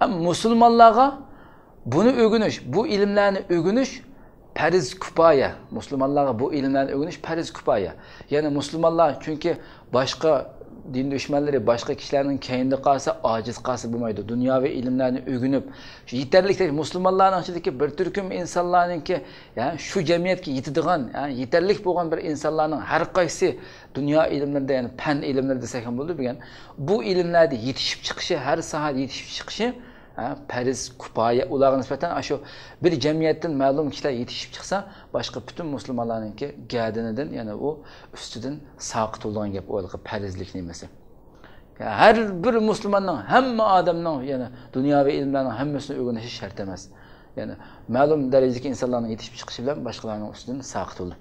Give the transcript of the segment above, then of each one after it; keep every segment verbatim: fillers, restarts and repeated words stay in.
ھەم مۇسۇلمانلارغا بۇنى ئۆگىنىش، بۇ ئىلىملەرنى ئۆگىنىش پەرز كۇپايە. مۇسۇلمانلارغا بۇ ئىلىملەرنى ئۆگىنىش پەرز كۇپايە. يەنى مۇسۇلمانلار، چۈنكى باشقا دىن دۈشمەنلىرى، باشقا كىشىلەرنىڭ كەينىدە قالسا، ئاجىز قالسا بولمايدۇ. دۇنياۋى ئىلىملەرنى ئۆگىنىپ، شۇ يېتەرلىك دەرىجە مۇسۇلمانلارنىڭ ئىچىدىكى بىر تۈركۈم ئىنسانلارنىڭكى، يا، شۇ جەمئىيەتكە يېتىدىغان، يا، يېتەرلىك بولغان بىر ئىنسانلارنىڭ ھەر قايسى دۇنيا ئىلىملىرىدە، يەنى پەن ئىلىملىرى دېسەك ھەم بولىدۇ، بىلگەن، بۇ ئىلىملەردە يېتىشىپ چىقىشى، ھەر ساھەدە يېتىشىپ چىقىشى، ھە، پەرز كۇپايە ئۇلارغا نىسبەتەن، ئاشۇ بىر جەمئىيەتتىن مەلۇم كىشىلەر يېتىشىپ چىقسا، باشقا پۈتۈن مۇسۇلمانلارنىڭكى گەدىنىدىن، يەنى ئۇ ئۈستىدىن ساقىت بولىدىغان گەپ، ئۇ ھېلىقى پەرزلىك نېمىسى. ھەر بىر مۇسۇلماننىڭ، ھەممە ئادەمنىڭ، يەنى دۇنياۋى ئىلىملەرنىڭ ھەممىسىنى ئۆگىنىشى شەرت ئەمەس. يەنى مەلۇم دەرىجىدىكى ئىنسانلارنىڭ يېتىشىپ چىقىشى بىلەن باشقىلارنىڭ ئۈستىدىن ساقىت بولىدۇ.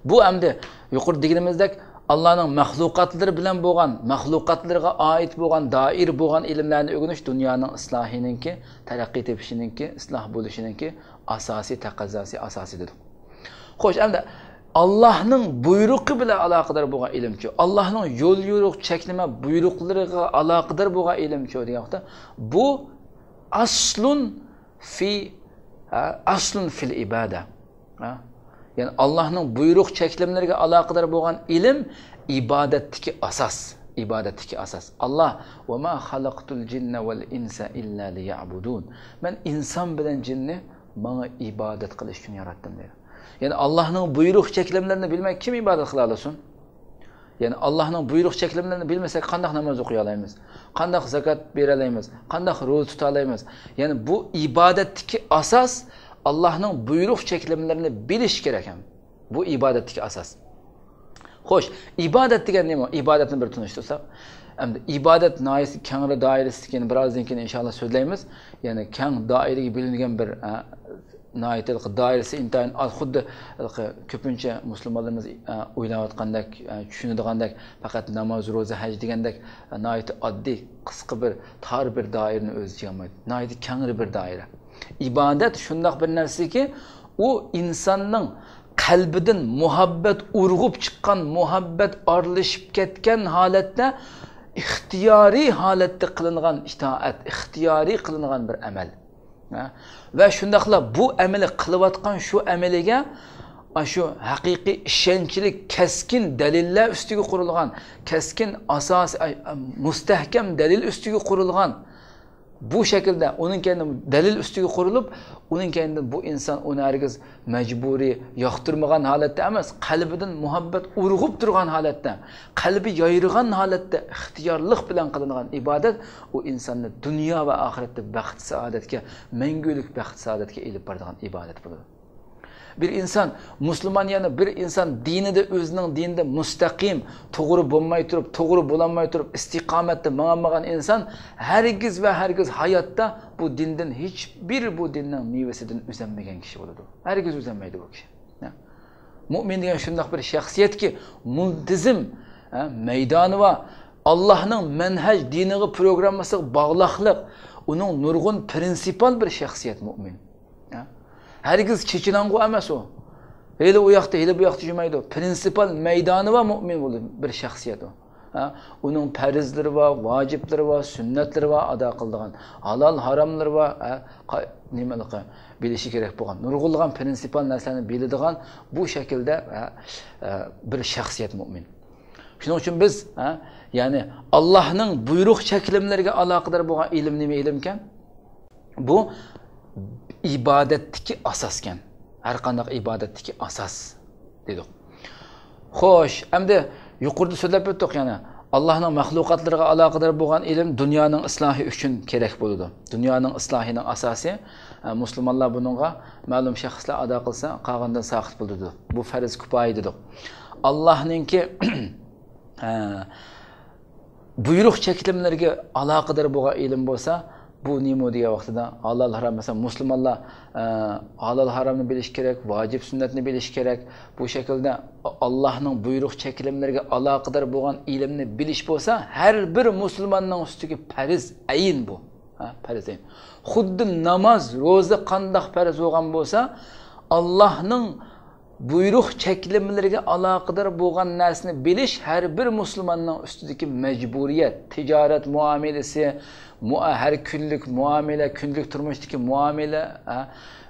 بۇ ئەمدى يۇقىرىدا دېگىنىمىزدەك، ئاللانىڭ مەخلۇقاتلىرى بىلەن بولغان، مەخلۇقاتلىرىغا ئائىت بولغان، دائىر بولغان ئىلىملەرنى ئۆگىنىش دۇنيانىڭ ئىسلاھىنىڭكى، تەرەققىي تېپىشىنىڭكى، ئىسلاھ بولۇشىنىڭكى ئاساسىي تەقەززاسى، ئاساسى دېدۇق. خوش، ئەمدى ئاللانىڭ بۇيرۇقى بىلەن ئالاقىدار بولغان ئىلىمچۇ؟ ئاللانىڭ يول يورۇق، چەكلىمە بۇيرۇقلىرىغا ئالاقىدار بولغان ئىلىمچۇ دېگەن ۋاقىتتا، بۇ ئەسلۇن في، ھە، أصل في العبادة. ھە؟ يەنى ئاللاھنىڭ بۇيرۇق چەكلىمىلىرىگە ئالاقىدار بولغان ئىلىم ئىبادەتتىكى ئاساس. ئىبادەتتىكى ئاساس. ئاللا، وما خلقت الجن والإنس إلا ليعبدون. مەن ئىنسان بىلەن جىننى ماڭا ئىبادەت قىلىش ئۈچۈن ياراتتىم دەيدۇ. يەنى ئاللاھنىڭ بۇيرۇق چەكلىمىلىرىنى بىلمەي كىم ئىبادەت قىلالىسۇن؟ يەنى ئاللاھنىڭ بۇيرۇق چەكلىمىلىرىنى بىلمىسەك، قانداق ناماز ئوقۇيالايمىز؟ قانداق زاكات بېرەلەيمىز؟ قانداق روزا تۇتالايمىز؟ يەنى بۇ ئىبادەتتىكى ئاساس ئاللاھنىڭ بۇيرۇق چەكلىمىلىرىنى بىلىش كېرەك ھەم. بۇ ئىبادەتتىكى ئاساس. خوش، ئىبادەت دېگەن نېمە؟ ئىبادەتنى بىر تونۇشتۇرساق. ئەمدى ئىبادەت ناھايىتى كەڭرى دائىرىسى، كېيىن بىرازدىن كېيىن ئىنشاللا سۆزلەيمىز. يەنى كەڭ دائىرىگە بۆلۈنگەن بىر، ئە، ناھايىتى دائىرىسى ئىنتايىن ئاز، خۇددى كۆپىنچە مۇسۇلمانلىرىمىز، ئە، ئويلاۋاتقاندەك، ئە، چۈشىنىدىغاندەك، پەقەت ناماز، روزا، ھەج دېگەندەك، ئە، ناھايىتى ئاددىي، قىسقا بىر، تار بىر دائىرىنى ئۆز ئىچىگە ئالمايدۇ. ناھايىتى كەڭرى بىر دائىرە. ئىبادەت شۇنداق بىر نەرسىكى، ئۇ ئىنساننىڭ قەلبىدىن مۇھەببەت ئۇرغۇپ چىققان، مۇھەببەت ئارىلىشىپ كەتكەن ھالەتتە ئىختىيارىي ھالەتتە قىلىنغان ئىتائەت، ئىختىيارىي قىلىنغان بىر ئەمەل. ھە؟ ۋە شۇنداقلا بۇ ئەمىلى قىلىۋاتقان شۇ ئەمىلىگە ئاشۇ ھەقىقىي ئىشەنچلىك، كەسكىن دەلىللەر ئۈستىگە قۇرۇلغان، كەسكىن ئاساس، ئاي، مۇستەھكەم دەلىل ئۈستىگە قۇرۇلغان بۇ شەكىلدە ئۇنىڭ كەينىدىن دەلىل ئۈستىگە قۇرۇلۇپ، ئۇنىڭ كەينىدىن بۇ ئىنسان ئۇنى ھەرگىز مەجبۇرىي ياقتۇرمىغان ھالەتتە ئەمەس، قەلبىدىن مۇھەببەت ئۇرغۇپ تۇرغان ھالەتتە، قەلبى يايرىغان ھالەتتە ئىختىيارلىق بىلەن قىلىنغان ئىبادەت ئۇ ئىنساننى دۇنيا ۋە ئاخىرەتتە بەخت-سائادەتكە، مەڭگۈلۈك بەخت-سائادەتكە ئېلىپ بارىدىغان ئىبادەت بولىدۇ. بىر ئىنسان مۇسۇلمان، يەنى بىر ئىنسان دىنىدا، ئۆزىنىڭ دىنىدا مۇستەقىم، توغرا بولماي تۇرۇپ، توغرا بولالماي تۇرۇپ، ئىستىقامەتتە ماڭالمىغان ئىنسان ھەرگىز ۋە ھەرگىز ھاياتتا بۇ دىندىن ھېچبىر، بۇ دىننىڭ مېۋىسىدىن ئۈزەلمىگەن كىشى بولىدۇ. ھەرگىز ئۈزەلمەيدۇ بۇ كىشى. مۇئمىن دېگەن شۇنداق بىر شەخسىيەتكى، مۇنتىزىم، ھە، مەيدانى بار، ئاللاھنىڭ مەنھەج دىنىغا، پروگراممىسىغا باغلاقلىق، ئۇنىڭ نۇرغۇن پرىنسىپال بىر شەخسىيەت مۇئمىن. ھە؟ ھەرگىز چېچىلاڭغۇ ئەمەس ئۇ. ھېلى ئۇ ياقتا، ھېلى بۇ ياقتا يۈرمەيدۇ. پرىنسىپال مەيدانى بار مۇئمىن بولىدۇ، بىر شەخسىيەت ئۇ. ھە؟ ئۇنىڭ پەرزلىرى بار، ۋاجىپلىرى بار، سۈننەتلىرى بار، ئادا قىلىدىغان. ھالال، ھاراملىرى بار، ھە؟ قا-، نېمىلىقى، بىلىشى كېرەك بولغان. نۇرغۇنلىغان پرىنسىپال نەرسىلەرنى بىلىدىغان بۇ شەكىلدە، ھە، ھە، بىر شەخسىيەت مۇئمىن. شۇنىڭ ئۈچۈن بىز، ھە، يەنى ئاللاھنىڭ بۇيرۇق چەكلىمىلىرىگە ئالاقىدار بولغان ئىلىم نېمە ئىلىمكەن؟ بۇ ئىبادەتتىكى ئاساسكەن. ھەر قانداق ئىبادەتتىكى ئاساس دېدۇق. خوش، ئەمدى يۇقىرىدا سۆزلەپ ئۆتتۇق يەنە. ئاللاھنىڭ مەخلۇقاتلىرىغا ئالاقىدار بولغان ئىلىم دۇنيانىڭ ئىسلاھى ئۈچۈن كېرەك بولىدۇ. دۇنيانىڭ ئىسلاھىنىڭ ئاساسى، ھە، مۇسۇلمانلار بۇنىڭغا، مەلۇم شەخسلەر ئادا قىلسا، قالغاندىن ساقىت بولىدۇ. بۇ پەرز كۇپايە دېدۇق. ئاللاھنىڭكى، ھە، بۇيرۇق چەكلىمىلىرىگە ئالاقىدار بولغان ئىلىم بولسا، بۇ نېمە دېگەن ۋاقتىدا ھالال، ھارام، مەسىلەن، مۇسۇلمانلار، ئە، ھالال، ھارامنى بىلىشى كېرەك، ۋاجىپ، سۈننەتنى بىلىشى كېرەك. بۇ شەكىلدە ئاللاھنىڭ بۇيرۇق چەكلىمىلىرىگە ئالاقىدار بولغان ئىلىمنى بىلىش بولسا، ھەر بىر مۇسۇلماننىڭ ئۈستىگە پەرز ئەين بۇ. ھە، پەرز ئەين. خۇددى ناماز، روزا قانداق پەرز بولغان بولسا، ئاللاھنىڭ بۇيرۇق چەكلىمىلىرىگە ئالاقىدار بولغان نەرسىنى بىلىش ھەر بىر مۇسۇلماننىڭ ئۈستىدىكى مەجبۇرىيەت. تىجارەت مۇئامىلىسى، مۇئا-، ھەر كۈنلۈك مۇئامىلە، كۈندىلىك تۇرمۇشتىكى مۇئامىلە، ھە،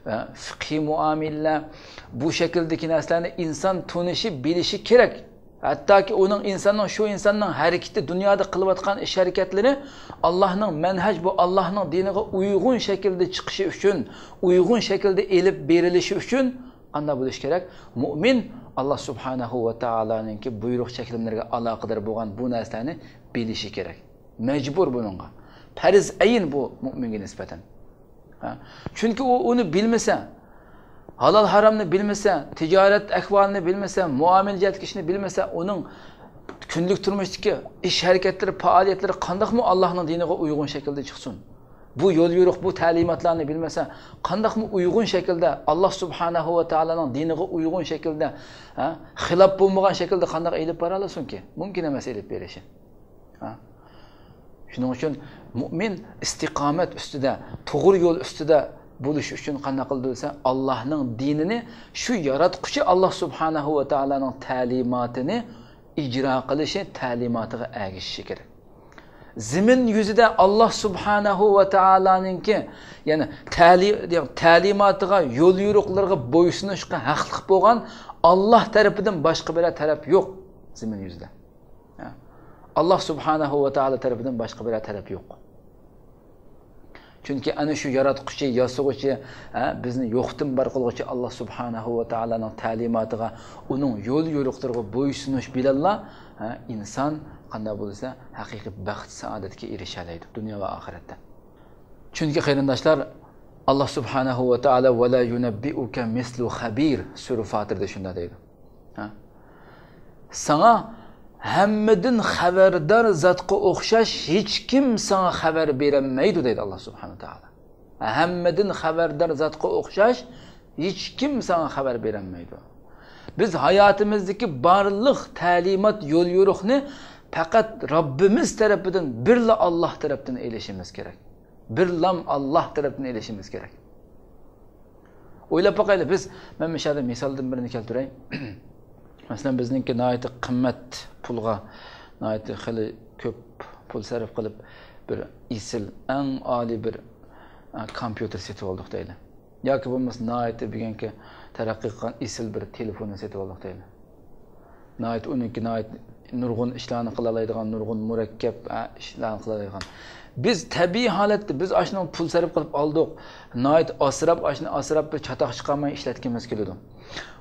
ھە، فىقھىي مۇئامىلىلەر، بۇ شەكىلدىكى نەرسىلەرنى ئىنسان تونۇشى، بىلىشى كېرەك. ھەتتاكى ئۇنىڭ، ئىنساننىڭ، شۇ ئىنساننىڭ ھەرىكىتى، دۇنيادا قىلىۋاتقان ئىش ھەرىكەتلىرى ئاللاھنىڭ مەنھەج، بۇ ئاللاھنىڭ دىنىغا ئۇيغۇن شەكىلدە چىقىشى ئۈچۈن، ئۇيغۇن شەكىلدە ئېلىپ بېرىلىشى ئۈچۈن قانداق بولۇشى كېرەك؟ مۇئمىن ئاللا سۇبھانەھۇ ۋە تائالانىڭكى بۇيرۇق چەكلىمىلىرىگە ئالاقىدار بولغان بۇ نەرسىلەرنى بىلىشى كېرەك. مەجبۇر بۇنىڭغا. پەرز ئەين بۇ مۇئمىنگە نىسبەتەن. ھە؟ چۈنكى ئۇ ئۇنى بىلمىسە، ھالال ھارامنى بىلمىسە، تىجارەت ئەھۋالىنى بىلمىسە، مۇئامىلە جەھەتتىكى ئىشنى بىلمىسە، ئۇنىڭ كۈندىلىك تۇرمۇشتىكى ئىش ھەرىكەتلىرى، پائالىيەتلىرى قانداقمۇ ئاللاھنىڭ دىنىغا ئۇيغۇن شەكىلدە چىقسۇن؟ بۇ يول يورۇق، بۇ تەلىماتلارنى بىلمىسە، قانداقمۇ ئۇيغۇن شەكىلدە، ئاللا سۇبھانەھۇ ۋە تائالانىڭ دىنىغا ئۇيغۇن شەكىلدە، ھە، خىلاپ بولمىغان شەكىلدە قانداق ئېلىپ بارالىسۇنكى؟ مۇمكىن ئەمەس ئېلىپ بېرىشى. ھە؟ شۇنىڭ ئۈچۈن مۇئمىن ئىستىقامەت ئۈستىدە، توغرا يول ئۈستىدە بولۇش ئۈچۈن قانداق قىلىدۇ دېسە، ئاللاھنىڭ دىنىنى، شۇ ياراتقۇچى ئاللا سۇبھانەھۇ ۋە تائالانىڭ تەلىماتىنى ئىجرا قىلىشى، تەلىماتىغا ئەگىشىشى كېرەك. زېمىن يۈزىدە ئاللا سۇبھانەھۇ ۋە تائالانىڭكى، يەنى تەلى-، تەلىماتىغا، يول يورۇقلىرىغا بويسۇنۇشقا ھەقلىق بولغان ئاللا تەرىپىدىن باشقا بىرەر تەرەپ يوق زېمىن يۈزىدە. ھە. ئاللا سۇبھانەھۇ ۋە تائالا تەرىپىدىن باشقا بىرەر تەرەپ يوق. چۈنكى ئەنە شۇ ياراتقۇچى، ياسىغۇچى، ھە، بىزنى يوقتىن بار قىلغۇچى ئاللا سۇبھانەھۇ ۋە تائالانىڭ تەلىماتىغا، ئۇنىڭ يول يورۇقلىرىغا بويسۇنۇش بىلەنلا، ھە، ئىنسان قانداق بولسا ھەقىقىي بەخت سائادەتكە ئېرىشەلەيدۇ دۇنيا ۋە ئاخىرەتتە. چۈنكى قېرىنداشلار، ئاللا سۇبھانەھۇ ۋە تائالا «ۋە لا يۇنەببىئۇكە مىسلۇ خەبىر» سۈرە فاتىردا شۇنداق دەيدۇ. ھە؟ ساڭا ھەممىدىن خەۋەردار زاتقا ئوخشاش ھېچكىم ساڭا خەۋەر بېرەلمەيدۇ دەيدۇ ئاللا سۇبھانەھۇ ۋە تائالا. ھەممىدىن خەۋەردار زاتقا ئوخشاش ھېچكىم ساڭا خەۋەر بېرەلمەيدۇ. بىز ھاياتىمىزدىكى بارلىق تەلىمات، يول يورۇقنى پەقەت رەببىمىز تەرىپىدىن، بىرلا ئاللا تەرەپتىن ئېلىشىمىز كېرەك. بىرلام ئاللا تەرەپتىن ئېلىشىمىز كېرەك. ئويلاپ باقايلى، بىز، مەن مۇشۇ يەردە مىسالدىن بىرنى كەلتۈرەي. مەسىلەن، بىزنىڭكى ناھايىتى قىممەت پۇلغا، ناھايىتى خېلى كۆپ پۇل سەرپ قىلىپ، بىر ئېسىل، ئەڭ ئالىي بىر، ئە، كومپيۇتېر سېتىۋالدۇق دەيلى. ياكى بولمىسا ناھايىتى بۈگۈنكى تەرەققىي قىلغان ئېسىل بىر تېلېفوننى سېتىۋالدۇق دەيلى. ناھايىتى ئۇنىڭكى ناھايىتى نۇرغۇن ئىشلارنى قىلالايدىغان، نۇرغۇن مۇرەككەپ، ئە، ئىشلارنى قىلالايدىغان. بىز تەبىئىي ھالەتتە بىز ئاشۇنىڭ پۇل سەرپ قىلىپ ئالدۇق. ناھايىتى ئاسراپ، ئاشۇنى ئاسراپ، بىر چاتاق چىقارماي ئىشلەتكىمىز كېلىدۇ.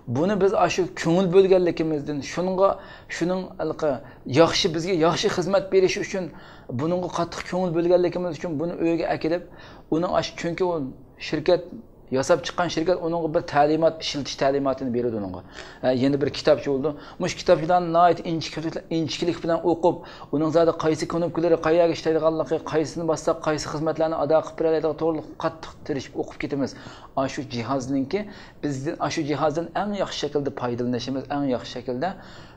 بۇنى بىز ئاشۇ كۆڭۈل بۆلگەنلىكىمىزدىن، شۇنىڭغا، شۇنىڭ ھېلىقى ياخشى، بىزگە ياخشى خىزمەت بېرىشى ئۈچۈن، بۇنىڭغا قاتتىق كۆڭۈل بۆلگەنلىكىمىز ئۈچۈن بۇنى ئۆيگە ئەكېلىپ، ئۇنىڭ ئاشۇ، چۈنكى ئۇ شىركەت، ياساپ چىققان شىركەت ئۇنىڭغا بىر تەلىمات، ئىشلىتىش تەلىماتىنى بېرىدۇ ئۇنىڭغا. ھە، يەنە بىر كىتابچا بولىدۇ. مۇشۇ كىتابچىلارنى ناھايىتى ئىنچىكىلىك، ئىنچىكىلىك بىلەن ئوقۇپ، ئۇنىڭ زادى قايسى كۇنۇپكىلىرى قايەرگە ئىشلەيدىغانلىقى، قايسىنى باسساق قايسى خىزمەتلەرنى ئادا قىلىپ بېرەلەيدىغان توغرىلىق قاتتىق تىرىشىپ ئوقۇپ كېتىمىز. ئاشۇ جىھازنىڭكى، بىزدىن، ئاشۇ جىھازدىن ئەڭ ياخشى شەكىلدە پايدىلىنىشىمىز، ئەڭ ياخشى شەكىلدە،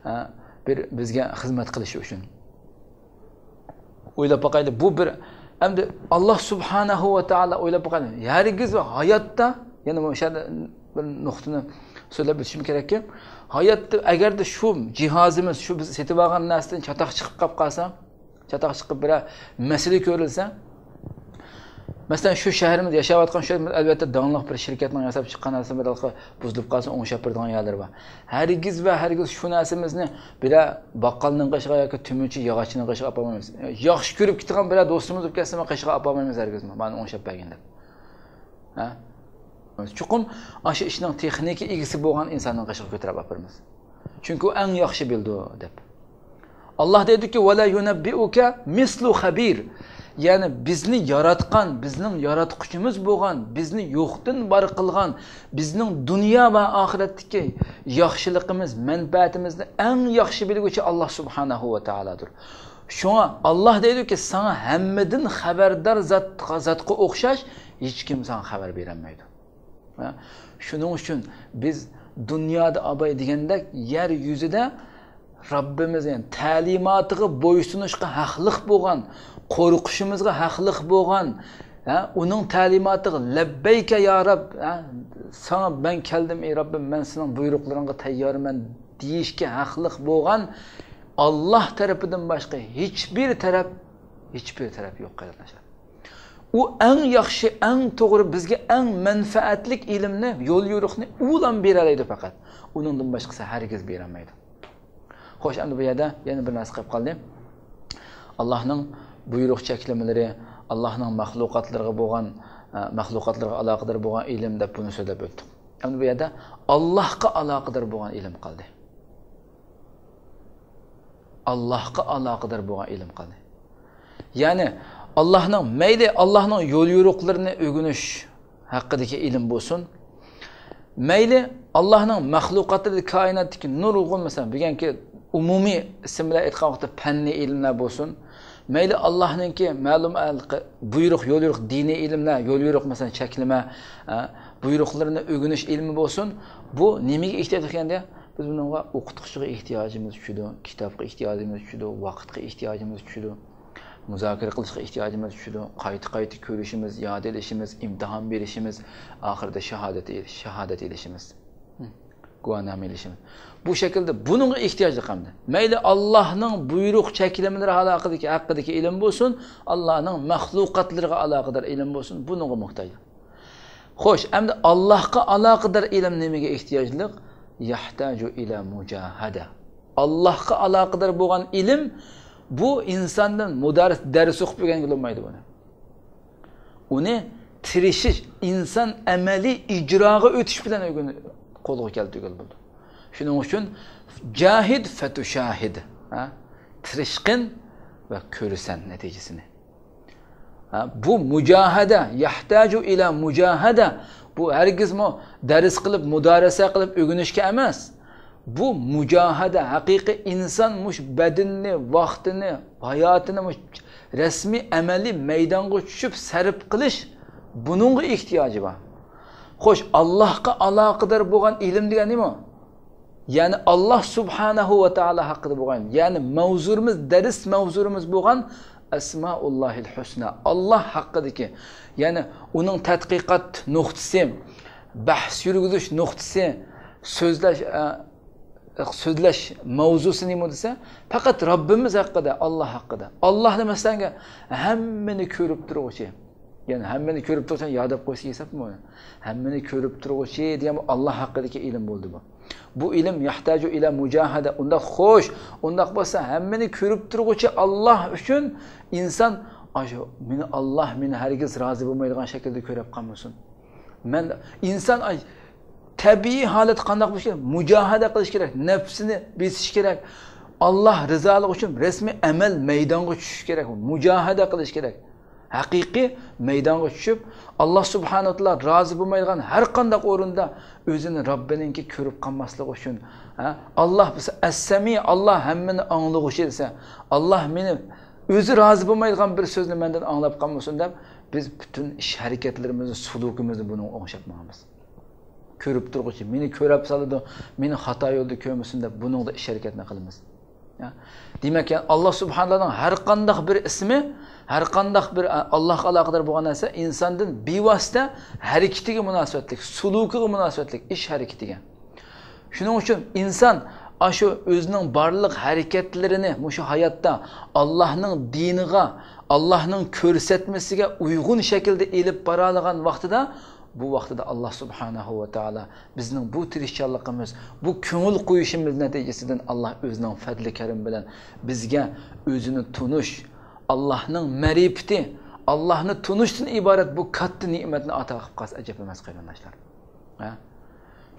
ئە، بىر بىزگە خىزمەت قىلىشى ئۈچۈن. ئويلاپ باقايلى، بۇ بىر، ئەمدى ئاللا سۇبھانەھۇ ۋە تائالا، ئويلاپ باقايلى، ھەرگىز ھاياتتا، يەنە مۇشۇ يەردە بىر نۇقتىنى سۆزلەپ ئۆتۈشۈم كېرەككى، ھاياتتا ئەگەردە شۇ جىھازىمىز، شۇ بىز سېتىۋالغان نەرسىدىن چاتاق چىقىپ قاپ قالسا، چاتاق چىقىپ بىرەر مەسىلە كۆرۈلسە، مەسىلەن، شۇ شەھىرىمىز، ياشاۋاتقان شۇ شەھىرىمىز ئەلۋەتتە داڭلىق بىر شىركەتنىڭ ياساپ چىققان نەرسە بىر بۇزۇلۇپ قالسا ئوڭشاپ بېرىدىغان يەرلىرى بار. ھەرگىز ۋە ھەرگىز شۇ نەرسىمىزنى بىرەر باققالنىڭ قېشىغا ياكى تۆمۈرچى ياغاچنىڭ قېشىغا ئاپارمايمىز. ياخشى كۆرۈپ كېتىدىغان بىرەر دوستىمىز بولۇپ كەتسىمۇ قېشىغا ئاپارمايمىز ھەرگىزمۇ، مانا ئوڭشاپ بەرگىن دەپ. ھە؟ چوقۇم ئاشۇ ئىشنىڭ تېخنىكا ئىگىسى بولغان ئىنساننىڭ قېشىغا كۆتۈرۈپ ئاپىرىمىز. چۈنكى ئۇ ئەڭ ياخشى بىلىدۇ دەپ. ئاللا دەيدۇكى، «ۋە لا يۇنەببىئۇكە مىسلۇ خەبىر.» يەنى بىزنى ياراتقان، بىزنىڭ ياراتقۇچىمىز بولغان، بىزنى يوقتىن بار قىلغان، بىزنىڭ دۇنيا ۋە ئاخىرەتتىكى ياخشىلىقىمىز، مەنپەئەتىمىزنى ئەڭ ياخشى بىلگۈچى ئاللا سۇبھانەھۇ ۋە تائالادۇر. شۇڭا ئاللا دەيدۇكى، ساڭا ھەممىدىن خەۋەردار زاتقا، زاتقا ئوخشاش ھېچكىم ساڭا خەۋەر بېرەلمەيدۇ. ھە؟ شۇنىڭ ئۈچۈن بىز دۇنيادا ئاباي دېگەندەك يەر يۈزىدە رەببىمىز، يەنى تەلىماتىغا بويسۇنۇشقا ھەقلىق بولغان، قورقۇشىمىزغا ھەقلىق بولغان، ھە، ئۇنىڭ تەلىماتىغا لەببەيكە يا رەب، ھە، ساڭا مەن كەلدىم ئەي رەببىم، مەن سېنىڭ بۇيرۇقلىرىڭغا تەييارمەن دېيىشكە ھەقلىق بولغان ئاللاھ تەرىپىدىن باشقا ھېچبىر تەرەپ، ھېچبىر تەرەپ يوق، قېرىنداشلار. ئۇ ئەڭ ياخشى، ئەڭ توغرا، بىزگە ئەڭ مەنپەئەتلىك ئىلىمنى، يول يورۇقنى ئۇلا بېرەلەيدۇ پەقەت. ئۇنىڭدىن باشقىسى ھەرگىز بېرەلمەيدۇ. خوش، ئەمدى بۇ يەردە يەنە بىر نەرسە قېلىپ قالدى. ئاللاھنىڭ بۇيرۇق چەكلىمىلىرى، ئاللاھنىڭ مەخلۇقاتلىرىغا بولغان، ئە، مەخلۇقاتلىرىغا ئالاقىدار بولغان ئىلىم دەپ بۇنى سۆزلەپ ئۆتتۇق. ئەمدى بۇ يەردە ئاللاھقا ئالاقىدار بولغان ئىلىم قالدى. ئاللاھقا ئالاقىدار بولغان ئىلىم قالدى. يەنى ئاللاھنىڭ، مەيلى ئاللاھنىڭ يول يورۇقلىرىنى ئۆگىنىش ھەققىدىكى ئىلىم بولسۇن، مەيلى ئاللاھنىڭ مەخلۇقاتىدا، كائىناتتىكى نۇرغۇن، مەسىلەن، بۈگۈنكى ئومۇمىي ئىسىم بىلەن ئېيتقان ۋاقىتتا پەننىي ئىلىملەر بولسۇن، مەيلى ئاللاھنىڭكى مەلۇم بۇيرۇق، يول يورۇق، دىنىي ئىلىملەر، يول يورۇق، مەسىلەن، چەكلىمە، ئە، بۇيرۇقلىرىنى ئۆگىنىش ئىلمى بولسۇن، بۇ نېمىگە ئېھتىياج دېگەندە، بىز بۇنىڭغا ئوقۇتقۇچىغا ئېھتىياجىمىز چۈشىدۇ، كىتابقا ئېھتىياجىمىز چۈشىدۇ، ۋاقىتقا ئېھتىياجىمىز چۈشىدۇ، مۇزاكىرە قىلىشقا ئېھتىياجىمىز چۈشىدۇ، قايتا-قايتا كۆرۈشىمىز، ياد ئېلىشىمىز، ئىمتىھان بېرىشىمىز، ئاخىرىدا شاھادەت ئېلىش، شاھادەت ئېلىشىمىز. گۇۋاھنامە ئېلىشىمىز. بۇ شەكىلدە بۇنىڭغا ئېھتىياجلىق ئەمدى. مەيلى ئاللاھنىڭ بۇيرۇق چەكلىمىلىرى ھەققىدىكى، ھەققىدىكى ئىلىم بولسۇن، ئاللاھنىڭ مەخلۇقاتلىرىغا ئالاقىدار ئىلىم بولسۇن، بۇنىڭغا موھتاج. خوش، ئەمدى ئاللاھقا ئالاقىدار ئىلىم نېمىگە ئېھتىياجلىق؟ يەھتاجۇ ئىلە مۇجاھەدە. ئاللاھقا ئالاقىدار بولغان ئىلىم، بۇ ئىنساندىن مۇدەررىس دەرس ئوقۇپ ئۆگەنگىلى بولمايدۇ بۇنى. ئۇنى تىرىشىش، ئىنسان ئەمەلىي ئىجراغا ئۆتۈش بىلەن ئۆگىنىپ قولغا كەلتۈرگىلى بولىدۇ. شۇنىڭ ئۈچۈن جاھىد فەتۇشاھىد، ھە؟ تىرىشقىن ۋە كۆرىسەن نەتىجىسىنى. ھە، بۇ مۇجاھەدە، يەھتاجۇ ئىلە مۇجاھەدە. بۇ ھەرگىزمۇ دەرس قىلىپ، مۇدارىسە قىلىپ ئۆگىنىشكە ئەمەس. بۇ مۇجاھەدە، ھەقىقىي ئىنسان مۇشۇ بەدىنىنى، ۋاقتىنى، ھاياتىنى مۇشۇ رەسمىي، ئەمەلىي مەيدانغا چۈشۈپ سەرپ قىلىش، بۇنىڭغا ئېھتىياجى بار. خوش، ئاللاھقا ئالاقىدار بولغان ئىلىم دېگەن نېمە؟ يەنى ئاللاھ سۇبھانەھۇ ۋە تائالا ھەققىدە بولغان، يەنى مەۋزۇمىز، دەرس مەۋزۇمىز بولغان ئەسمائۇللاھىل ھۇسنا، ئاللاھ ھەققىدىكى، يەنى ئۇنىڭ تەتقىقات نۇقتىسى، بەھس يۈرگۈزۈش نۇقتىسى، سۆزلەش، ئە، سۆزلەش مەۋزۇسى نېمە دېسە، پەقەت رەببىمىز ھەققىدە، ئاللاھ ھەققىدە. ئاللاھ دېمەسلەنگە ھەممىنى كۆرۈپ تۇرغۇچى. يەنى ھەممىنى كۆرۈپ تۇرساڭ يا دەپ قويسا ھېسابمۇ؟ ھەممىنى كۆرۈپ تۇرغۇچى دېگەن بۇ ئاللاھ ھەققىدىكى ئىلىم بولدى بۇ. بۇ ئىلىم يەھتاجۇ ئىلە مۇجاھەدە. ئۇنداق خوش، ئۇنداق بولسا ھەممىنى كۆرۈپ تۇرغۇچى ئاللاھ ئۈچۈن ئىنسان، ئاشۇ مېنى ئاللاھ مېنى ھەرگىز رازى بولمايدىغان شەكىلدە كۆرۈپ قالمىسۇن. مەن ئىنسان، ئاي، تەبىئىي ھالەت قانداق بولۇشى كېرەك؟ مۇجاھەدە قىلىش كېرەك، نەپسىنى بېسىش كېرەك. ئاللاھ رىزالىقى ئۈچۈن رەسمىي ئەمەل مەيدانغا چۈشۈش كېرەك، مۇجاھەدە قىلىش كېرەك. ھەقىقىي مەيدانغا چۈشۈپ، ئاللاھ سۇبھانەھۇ ۋە تائالا رازى بولمايدىغان ھەر قانداق ئورۇندا ئۆزىنى رەببىنىڭكى كۆرۈپ قالماسلىقى ئۈچۈن، ھە؟ ئاللاھ بولسا ئەسسەمىئ، ئاللاھ ھەممىنى ئاڭلىغۇچى دېسە، ئاللاھ مېنى ئۆزى رازى بولمايدىغان بىر سۆزنى مەندىن ئاڭلاپ قالمىسۇن دەپ، بىز پۈتۈن ئىش ھەرىكەتلىرىمىزنى، سۇلۇكىمىزنى بۇنىڭغا ئوڭشاپ ماڭىمىز. كۆرۈپ تۇرغۇچى مېنى كۆرەپ سالىدۇ، مېنى خاتا يولدا كۆرمىسۇن دەپ بۇنىڭدا ئىش ھەرىكەتنى قىلىمىز. يا. دېمەك، يەنى ئاللاھ سۇبھانەھۇ ۋە تائالانىڭ ھەر قانداق بىر ئىسمى، ھەر قانداق بىر، ئە، ئاللاھقا ئالاقىدار بولغان نەرسە ئىنساندىن بىۋاسىتە ھەرىكىتىگە مۇناسىۋەتلىك، سۇلۇكىغا مۇناسىۋەتلىك، ئىش ھەرىكىتىگە. شۇنىڭ ئۈچۈن ئىنسان ئاشۇ ئۆزىنىڭ بارلىق ھەرىكەتلىرىنى مۇشۇ ھاياتتا ئاللاھنىڭ دىنىغا، ئاللاھنىڭ كۆرسەتمىسىگە ئۇيغۇن شەكىلدە ئېلىپ بارالىغان ۋاقتىدا، بۇ ۋاقتىدا ئاللاھ سۇبھانەھۇ ۋە تائالا بىزنىڭ بۇ تىرىشچانلىقىمىز، بۇ كۆڭۈل قويۇشىمىز نەتىجىسىدىن ئاللاھ ئۆزىنىڭ پەزلى كەرىمى بىلەن بىزگە ئۆزىنى تونۇش، ئاللاھنىڭ مەرىپىتى، ئاللاھنى تونۇشتىن ئىبارەت بۇ كاتتا نېمەتنى ئاتا قىلىپ قالسا ئەجەب ئەمەس، قېرىنداشلار. ھە؟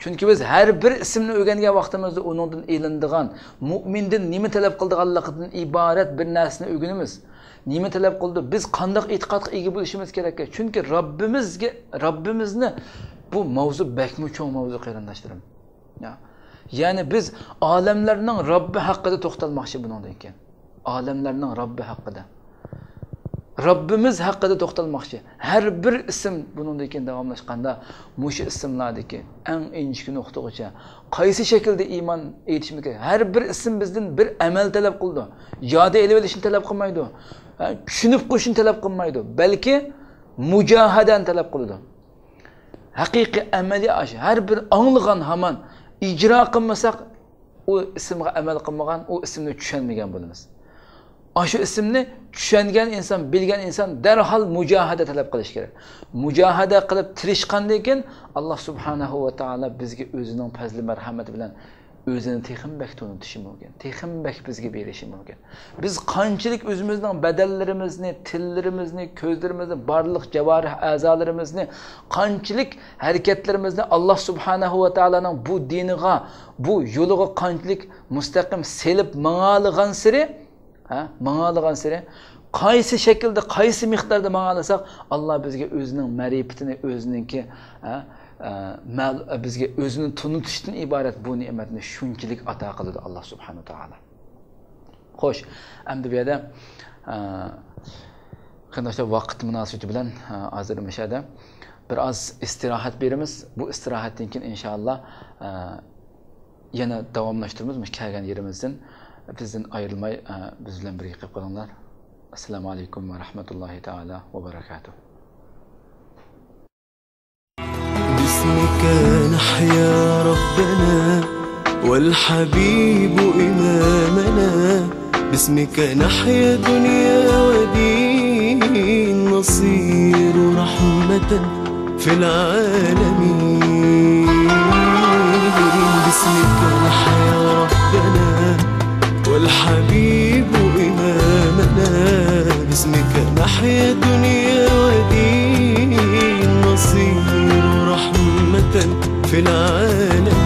چۈنكى بىز ھەر بىر ئىسىمنى ئۆگەنگەن ۋاقتىمىزدا ئۇنىڭدىن ئېلىنىدىغان، مۇئمىندىن نېمە تەلەپ قىلىدىغانلىقىدىن ئىبارەت بىر نەرسىنى ئۆگىنىمىز. نېمە تەلەپ قىلىدۇ؟ بىز قانداق ئېتىقادقا ئىگە بولۇشىمىز كېرەككەن؟ چۈنكى رەببىمىزگە، رەببىمىزنى، بۇ ماۋزۇ بەكمۇ چوڭ ماۋزۇ، قېرىنداشلىرىم. يا. يەنى بىز ئالەملەرنىڭ رەببى ھەققىدە توختالماقچى بۇنىڭدىن كېيىن. ئالەملەرنىڭ رەببى ھەققىدە. رەببىمىز ھەققىدە توختالماقچى. ھەر بىر ئىسىم بۇنىڭدىن كېيىن داۋاملاشقاندا، مۇشۇ ئىسىملاردىكى ئەڭ ئىنچىكە نۇقتىغىچە قايسى شەكىلدە ئىمان ئېيتىشىمىز كېرەك؟ ھەر بىر ئىسىم بىزدىن بىر ئەمەل تەلەپ قىلىدۇ. ياد ئېلىۋېلىشنى تەلەپ قىلمايدۇ. ھە، چۈشىنىپ قويۇشنى تەلەپ قىلمايدۇ. بەلكى مۇجاھەدەنى تەلەپ قىلىدۇ. ھەقىقىي ئەمەلىي ئاش، ھەر بىر ئاڭلىغان ھامان ئىجرا قىلمىساق، ئۇ ئىسىمغا ئەمەل قىلمىغان، ئۇ ئىسىمنى چۈشەنمىگەن بولىمىز. ئاشۇ ئىسىمنى چۈشەنگەن ئىنسان، بىلگەن ئىنسان دەرھال مۇجاھەدە تەلەپ قىلىش كېرەك. مۇجاھەدە قىلىپ تىرىشقاندىن كېيىن، ئاللا سۇبھانەھۇ ۋە تائالا بىزگە ئۆزىنىڭ پەزلى مەرھەمىتى بىلەن ئۆزىنى تېخىمۇ بەك تونۇتۇشى مۇمكىن، تېخىمۇ بەك بىزگە بېرىشى مۇمكىن. بىز قانچىلىك ئۆزىمىزنىڭ بەدەنلىرىمىزنى، تىللىرىمىزنى، كۆزلىرىمىزنى، بارلىق جاۋارىھ ئەزالىرىمىزنى، قانچىلىك ھەرىكەتلىرىمىزنى ئاللا سۇبھانەھۇ ۋە تائالانىڭ بۇ دىنىغا، بۇ يولىغا قانچىلىك مۇستەقىم سېلىپ ماڭالىغانسېرى، ھە، ماڭالىغانسېرى، قايسى شەكىلدە، قايسى مىقداردا ماڭالىساق، ئاللا بىزگە ئۆزىنىڭ مەرىپىتىنى، ئۆزىنىڭكى، ھە، ئە، مەل-، بىزگە ئۆزىنى تونۇتۇشتىن ئىبارەت بۇ نېمەتنى شۇنچىلىك ئاتا قىلىدۇ ئاللا سۇبھانەھۇ ۋە تائالا. خوش، ئەمدى بۇ يەردە، ئە، قېرىنداشلار، ۋاقىت مۇناسىۋىتى بىلەن، ئە، ھازىر مۇشۇ يەردە بىر ئاز ئىستىراھەت بېرىمىز. بۇ ئىستىراھەتتىن كېيىن، ئىنشائاللا، ئە، يەنە داۋاملاشتۇرىمىز مۇشۇ كەلگەن يېرىمىزدىن. بىزدىن ئايرىلماي، ئە، بىز بىلەن بىرگە قېلىپ قېلىڭلار. ئەسسالامۇ ئەلەيكۇم ۋە رەھمەتۇللاھى تائالا ۋە بەرەكاتۇھ. باسمك نحيا ربنا والحبيب إمامنا، باسمك نحيا دنيا ودين، نصير رحمة في العالمين. باسمك نحيا ربنا والحبيب إمامنا، باسمك نحيا دنيا ودين، نصير رحمة في العالمين.